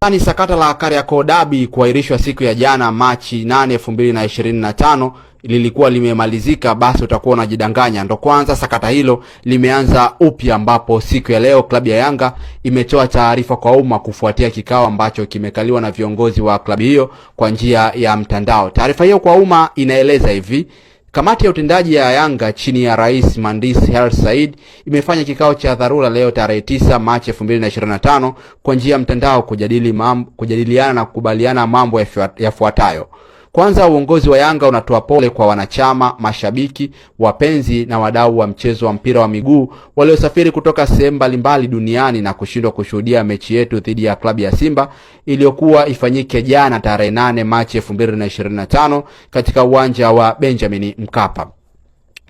Ni sakata la Kariakoo Derby kuahirishwa siku ya jana Machi 8, 2025 lilikuwa limemalizika, basi utakuwa unajidanganya. Ndo kwanza sakata hilo limeanza upya, ambapo siku ya leo klabu ya Yanga imetoa taarifa kwa umma kufuatia kikao ambacho kimekaliwa na viongozi wa klabu hiyo kwa njia ya mtandao. Taarifa hiyo kwa umma inaeleza hivi: Kamati ya utendaji ya Yanga chini ya Rais Mandisi Hersi Said imefanya kikao cha dharura leo tarehe 9 Machi 2025 kwa njia ya mtandao kujadili mambo, kujadiliana na kukubaliana mambo yafuatayo. Kwanza, uongozi wa Yanga unatoa pole kwa wanachama, mashabiki, wapenzi na wadau wa mchezo wa mpira wa miguu waliosafiri kutoka sehemu mbalimbali duniani na kushindwa kushuhudia mechi yetu dhidi ya klabu ya Simba iliyokuwa ifanyike jana tarehe 8 Machi 2025 katika uwanja wa Benjamin Mkapa.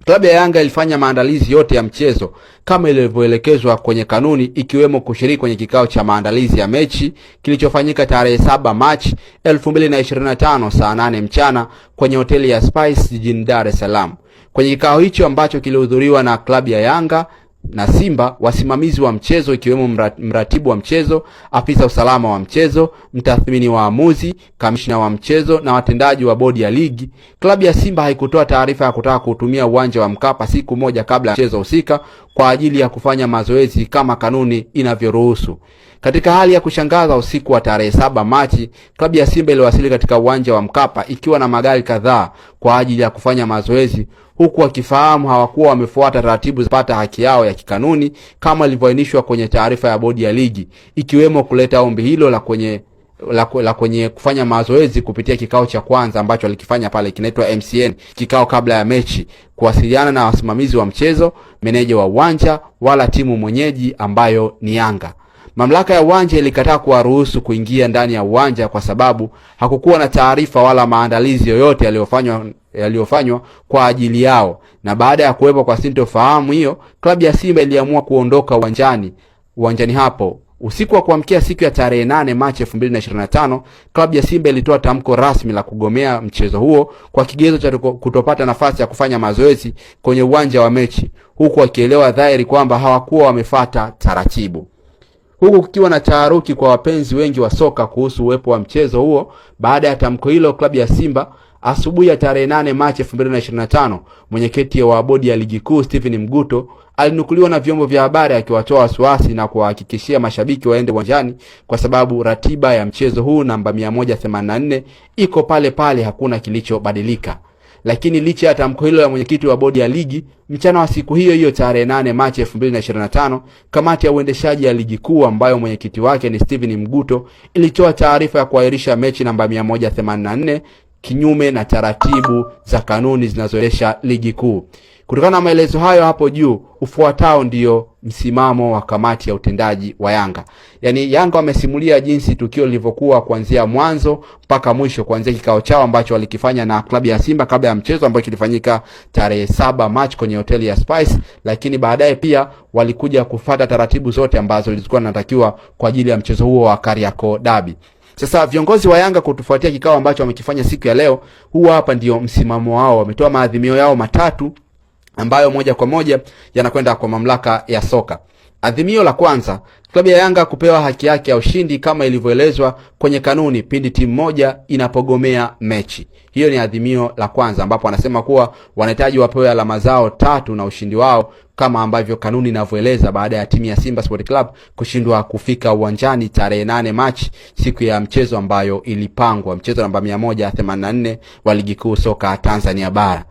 Klabu ya Yanga ilifanya maandalizi yote ya mchezo kama ilivyoelekezwa kwenye kanuni, ikiwemo kushiriki kwenye kikao cha maandalizi ya mechi kilichofanyika tarehe 7 Machi 2025 saa 8 mchana kwenye hoteli ya Spice jijini Dar es Salaam. Kwenye kikao hicho ambacho kilihudhuriwa na klabu ya Yanga na Simba, wasimamizi wa mchezo ikiwemo mratibu wa mchezo, afisa usalama wa mchezo, mtathmini waamuzi, kamishna wa mchezo na watendaji wa bodi ya ligi. Klabu ya Simba haikutoa taarifa ya kutaka kuutumia uwanja wa Mkapa siku moja kabla ya mchezo husika kwa ajili ya kufanya mazoezi kama kanuni inavyoruhusu. Katika hali ya kushangaza, usiku wa tarehe 7 Machi, klabu ya Simba iliwasili katika uwanja wa Mkapa ikiwa na magari kadhaa kwa ajili ya kufanya mazoezi, huku wakifahamu hawakuwa wamefuata taratibu zapata haki yao ya kikanuni kama ilivyoainishwa kwenye taarifa ya bodi ya ligi, ikiwemo kuleta ombi hilo la kwenye kufanya mazoezi kupitia kikao cha kwanza ambacho alikifanya pale kinaitwa MCN, kikao kabla ya mechi, kuwasiliana na wasimamizi wa mchezo, meneja wa uwanja wala timu mwenyeji ambayo ni Yanga. Mamlaka ya uwanja ilikataa kuwaruhusu kuingia ndani ya uwanja kwa sababu hakukuwa na taarifa wala maandalizi yoyote yaliyofanywa kwa ajili yao. Na baada ya kuwepo kwa sintofahamu hiyo, klabu ya Simba iliamua kuondoka uwanjani hapo. Usiku wa kuamkia siku ya tarehe 8 Machi 2025, klabu ya Simba ilitoa tamko rasmi la kugomea mchezo huo kwa kigezo cha kutopata nafasi ya kufanya mazoezi kwenye uwanja wa mechi, huku wakielewa dhahiri kwamba hawakuwa wamefata taratibu. Huku kukiwa na taharuki kwa wapenzi wengi wa soka kuhusu uwepo wa mchezo huo. Baada ya tamko hilo, klabu ya Simba asubuhi ya tarehe 8 Machi 2025, mwenyekiti wa bodi ya ligi kuu Stephen Mguto alinukuliwa na vyombo vya habari akiwatoa wasiwasi na kuwahakikishia mashabiki waende uwanjani kwa sababu ratiba ya mchezo huu namba 184 iko pale pale, hakuna kilichobadilika. Lakini licha ya tamko hilo la mwenyekiti wa bodi ya ligi, mchana wa siku hiyo hiyo tarehe 8 Machi 2025, kamati ya uendeshaji ya ligi kuu ambayo mwenyekiti wake ni Stephen Mguto ilitoa taarifa ya kuahirisha mechi namba 184 kinyume na taratibu za kanuni zinazoendesha ligi kuu. Kutokana na maelezo hayo hapo juu, ufuatao ndio msimamo wa kamati ya utendaji wa Yanga. Yaani Yanga wamesimulia jinsi tukio lilivyokuwa kuanzia mwanzo mpaka mwisho, kuanzia kikao chao ambacho walikifanya na klabu ya Simba kabla ya mchezo ambao kilifanyika tarehe 7 Machi kwenye hoteli ya Spice, lakini baadaye pia walikuja kufata taratibu zote ambazo zilikuwa zinatakiwa kwa ajili ya mchezo huo wa Kariakoo Derby. Sasa viongozi wa Yanga kutufuatia kikao ambacho wamekifanya siku ya leo, huu hapa ndio msimamo wao. Wametoa maadhimio yao matatu ambayo moja kwa moja yanakwenda kwa mamlaka ya soka. Adhimio la kwanza, klabu ya Yanga kupewa haki yake ya ushindi kama ilivyoelezwa kwenye kanuni pindi timu moja inapogomea mechi. Hiyo ni adhimio la kwanza, ambapo wanasema kuwa wanahitaji wapewe alama zao tatu na ushindi wao kama ambavyo kanuni inavyoeleza, baada ya timu ya Simba Sport Club kushindwa kufika uwanjani tarehe 8 Machi, siku ya mchezo ambayo ilipangwa, mchezo namba 184 wa ligi kuu soka Tanzania bara.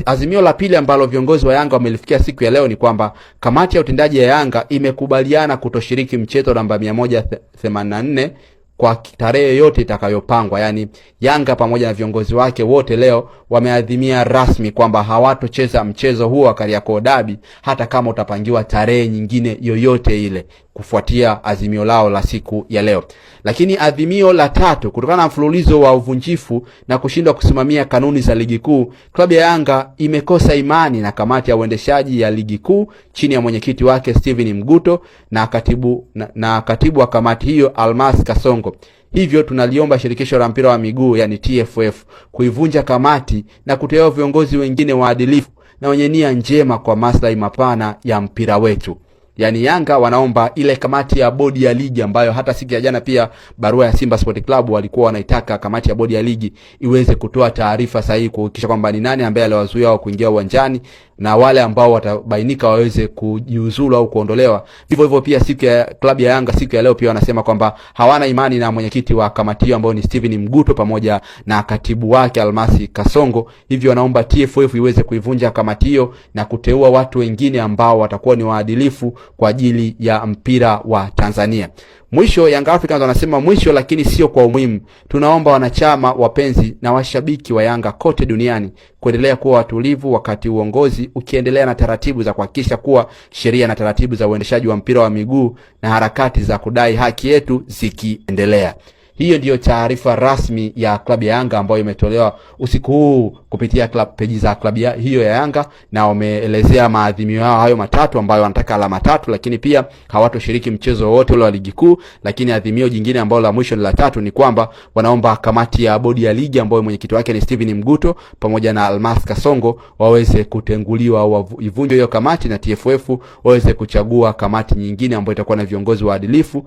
Azimio la pili ambalo viongozi wa Yanga wamelifikia siku ya leo ni kwamba kamati ya utendaji ya Yanga imekubaliana kutoshiriki mchezo namba 184 kwa tarehe yoyote itakayopangwa. Yaani Yanga pamoja na viongozi wake wote leo wameadhimia rasmi kwamba hawatocheza mchezo huo wa Kariakoo Derby hata kama utapangiwa tarehe nyingine yoyote ile, kufuatia azimio lao la siku ya leo. Lakini adhimio la tatu, kutokana na mfululizo wa uvunjifu na kushindwa kusimamia kanuni za ligi kuu, klabu ya Yanga imekosa imani na kamati ya uendeshaji ya ligi kuu chini ya mwenyekiti wake Steven Mguto na katibu wa kamati hiyo Almas Kasongo. Hivyo tunaliomba shirikisho la mpira wa miguu yani TFF kuivunja kamati na kuteua viongozi wengine waadilifu na wenye nia njema kwa maslahi mapana ya mpira wetu. Yaani Yanga wanaomba ile kamati ya bodi ya ligi ambayo hata siku ya jana pia barua ya Simba Sport Club walikuwa wanaitaka kamati ya bodi ya ligi iweze kutoa taarifa sahihi kuhakikisha kwamba ni nani ambaye aliwazuia wao kuingia uwanjani na wale ambao watabainika waweze kujiuzulu au kuondolewa. Vivyo hivyo pia siku ya klabu ya Yanga siku ya leo pia wanasema kwamba hawana imani na mwenyekiti wa kamati hiyo ambayo ni Steven Mguto pamoja na katibu wake Almasi Kasongo, hivyo wanaomba TFF iweze kuivunja kamati hiyo na kuteua watu wengine ambao watakuwa ni waadilifu kwa ajili ya mpira wa Tanzania. Mwisho, Young Africans wanasema mwisho, lakini sio kwa umuhimu. Tunaomba wanachama, wapenzi na washabiki wa Yanga kote duniani kuendelea kuwa watulivu wakati uongozi ukiendelea na taratibu za kuhakikisha kuwa sheria na taratibu za uendeshaji wa mpira wa miguu na harakati za kudai haki yetu zikiendelea. Hiyo ndiyo taarifa rasmi ya klabu ya Yanga ambayo imetolewa usiku huu kupitia club peji za klabu hiyo ya Yanga, na wameelezea maadhimio yao hayo matatu ambayo wanataka alama tatu, lakini pia hawatoshiriki mchezo wowote ule wa ligi kuu. Lakini adhimio jingine ambalo la mwisho ni la tatu ni kwamba wanaomba kamati ya bodi ya ligi ambayo mwenyekiti wake ni Steven Mguto pamoja na Almas Kasongo waweze kutenguliwa au ivunjwe hiyo kamati na TFF waweze kuchagua kamati nyingine ambayo itakuwa na viongozi waadilifu.